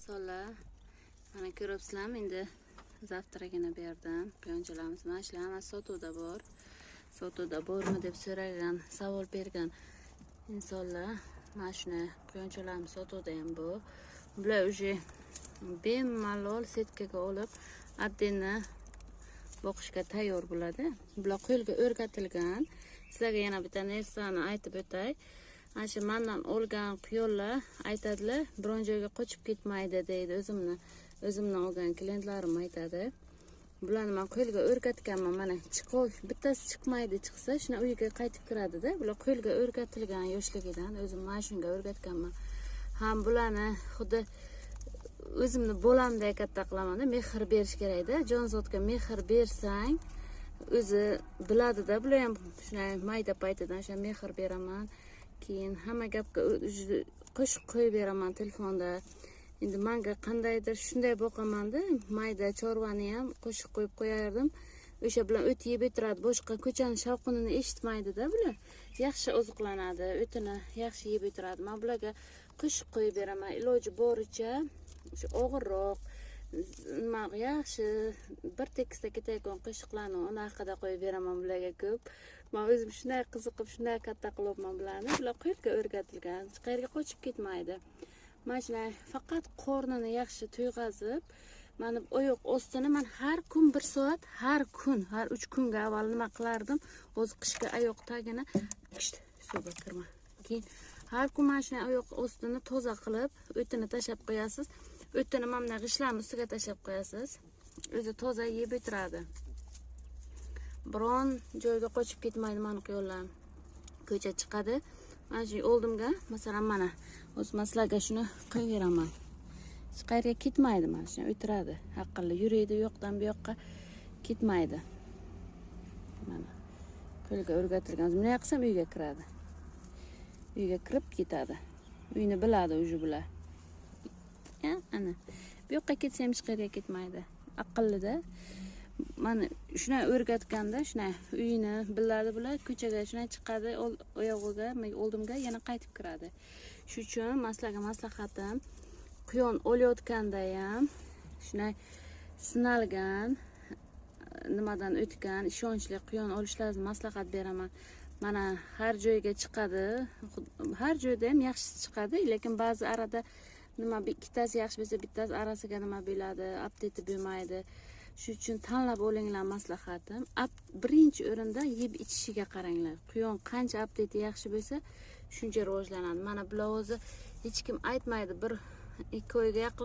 Insonlar, mana ko'ryapsizlarmi, endi завтрак ini berdim quyonchalarimiz. Mana shular hammasi sotuvda bor. Sotuvda bormi deb so'ragan, savol bergan insonlar, mana shuni quyonchalarimiz sotuvda ham bor. Bular уже bemalol setkaga olib, отдельно boqishga tayyor bo'ladi. Bular qo'lga o'rgatilgan. Sizlarga yana bitta narsani aytib o'tay. Ana shu mandan olgan quyonlar aytadilar, biron joyga qochib ketmaydi deydi. O'zimni olgan klientlarim aytadi. Bularni man qo'lga o'rgatganman. Mana chiqov bittasi chiqmaydi, chiqsa shuna uyiga qaytib kiradida. Bular qo'lga o'rgatilgan yoshligidan. O'zim mana shunga o'rgatganman. Ham bularni xuddi o'zimni bolamday katta qilamanda, mehr berish kerakda. Jonzotga mehr bersang, o'zi biladida. Bular ham shunday mayda paytidan o'sha mehr beraman. Keyin hamma gapga qo'shiq qo'yib beraman telefonda. Endi manga qandaydir shunday boqamanda, mayda chorvani ham qo'shiq qo'yib qo'yardim. O'sha bilan o't yeb o'tiradi, boshqa ko'chani shovqinini eshitmaydida bular. Yaxshi oziqlanadi, o'tini yaxshi yeb o'tiradi. Man bularga qo'shiq qo'yib beraman, iloji boricha o'sha og'irroq, nima, yaxshi bir tekisda ketayotgan qo'shiqlarni uni haqida qo'yib beraman bularga ko'p. Man o'zim shunday qiziqib, shunday katta qilyapman bularni. Bular qo'lga o'rgatilgan, hech qayerga qochib ketmaydi. Mana shunday faqat qornini yaxshi to'yg'azib, mana oyoq ostini man har kun bir soat, har kun, har 3 kunga avval nima qilardim. Hozir qishga oyoq tagini suvga kirma. Keyin har kun mana shunday oyoq ostini toza qilib, o'tini tashlab qo'yasiz. O'tini mana bunday g'ishtlarni ustiga tashlab qo'yasiz, o'zi toza yeb o'tiradi, biron joyga qochib ketmaydi. Mani quyonlarim ko'cha chiqadi. Mana shu oldimga, masalan, mana o'zi man sizlarga shuni qo'yaveraman, hech qayerga ketmaydi. Mana shuni o'tiradi, aqlli yuriydi, u yoqdan bu yoqqa ketmaydi. Mana qo'lga o'rgatilgan. Bunday qilsam, uyga kiradi, uyga kirib ketadi, uyni biladi уже bular. Ana bu yoqqa ketsa ham hech qayerga ketmaydi, aqllida. Mana shunday o'rgatganda, shunday uyini biladi bular. Ko'chaga shunday chiqadi, oyog'iga, oldimga yana qaytib kiradi. Shu uchun man sizlarga maslahatim, quyon olayotganda ham shunday sinalgan, nimadan o'tgan, ishonchli quyon olishlaringizni maslahat beraman. Mana har joyga chiqadi, har joyda ham yaxshisi chiqadi, lekin ba'zi arada nima, ikkitasi yaxshi bo'lsa, bittasi arasiga nima bo'ladi, appetiti bo'lmaydi. Shu uchun tanlab olinglar, maslahatim. Birinchi o'rinda yeb ichishiga qaranglar. Quyon qancha appetiti yaxshi bo'lsa, shuncha rivojlanadi. Mana bular o'zi hech kim aytmaydi, 1-2 oyga yaqin.